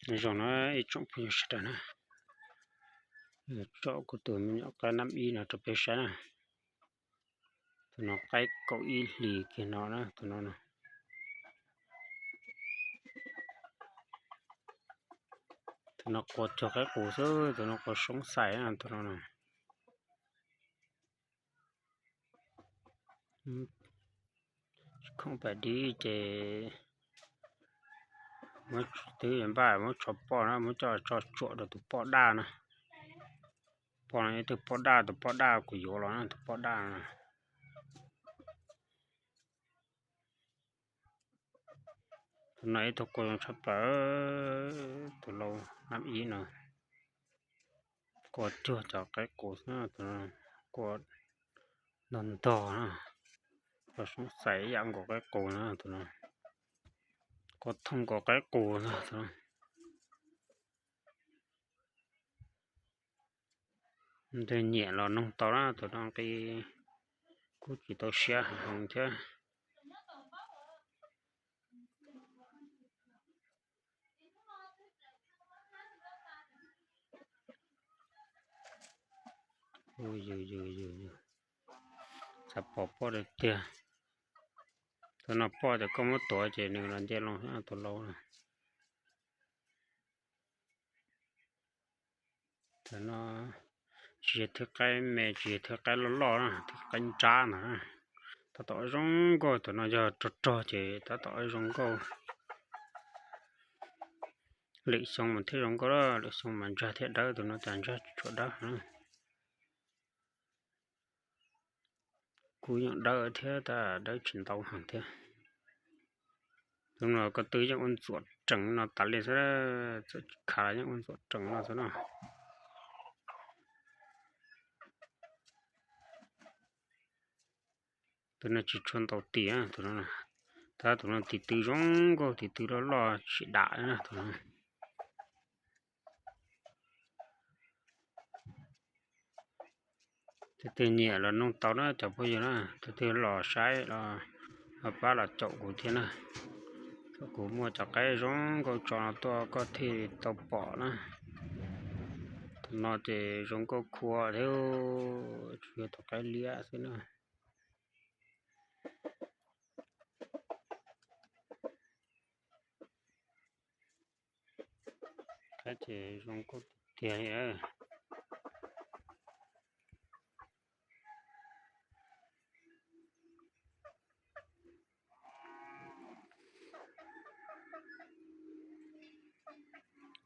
Nyob zoo na ib tsoom phooj ywg sawv daws na, tsom kuv tus me nyuam qaib nab ib no rau peb saib na. Tus no qaib kaum ib hlis kiag no na, tus no. Tus no qua cuag qaib qus xwb, tus no qua soob xais na tus no na. Tsis khoom pam dib ces twb npaj muab tsho poj na, muab coj tso tsuam rau tus poj daj na. Poj no ib tug poj daj, tus poj daj kuv yuav los na, tus poj daj na. Tus no ib tug qua zoo tshaj plaws, tus lau nab ib no. Qua cuag cov qaib qus xwb, tus no qua ntog ntog na, qua soob xais ib yam nkaus qaib qus na tus no. Qua thooj nkaus qaib qus ntag tus no. Nws nyiam los noog tau na, tus no nqi kuj tsis tau siab heev thiab. Yus yus yus, xav pom poj tiag tiag. Tus no poj ces koj muab tuav ces nws los nce loo tus lau na. Tus no tsis yog thwj qaib me, tsis yog thwj qaib loj loj na, thwj qaib nrab ntag na. Tab tom zoo nkauj, tus no yog rog rog ces tab tom zoo nkauj. Lwm xyoo mas thiaj zoo nkauj, lwm xyoo mas ntsag thiaj dawb, tus no cas ntsag tsis tshua dawb na. Kuj yeej dawb thiab tab dawb tsis ntau heev thiab. Tus no ko tw yeej ua ntxuam reev no tas li xwb, txawm tsis khav los yeej ua ntxuam reev no xwb na. Tus no tsis tshua ntaus tis, tus no, tab tus no tis tw zoo nkauj, tis tw loj loj tsis dam na tus no. Tus twg nyiam los noog tau na cov phooj ywg na, tus twg los saib los ho pab los caum kuv thiab na. Thaum kuv muaj cov qaib zoo nkauj tso no tuaj koj thiaj tau pom na. Tus no ces zoo nkauj khua thiab, tsuas yog tus qaib liab xwb na. Qaib ces zoo nkauj tiag tiag li.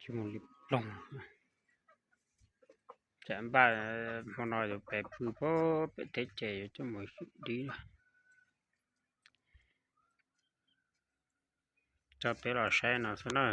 Tsis mus li ploog. Tsam npaj hmo no yuav pem pw pem teb ces yuav coj mus xyuam dib lawm. Tso peb los saib no xwb na.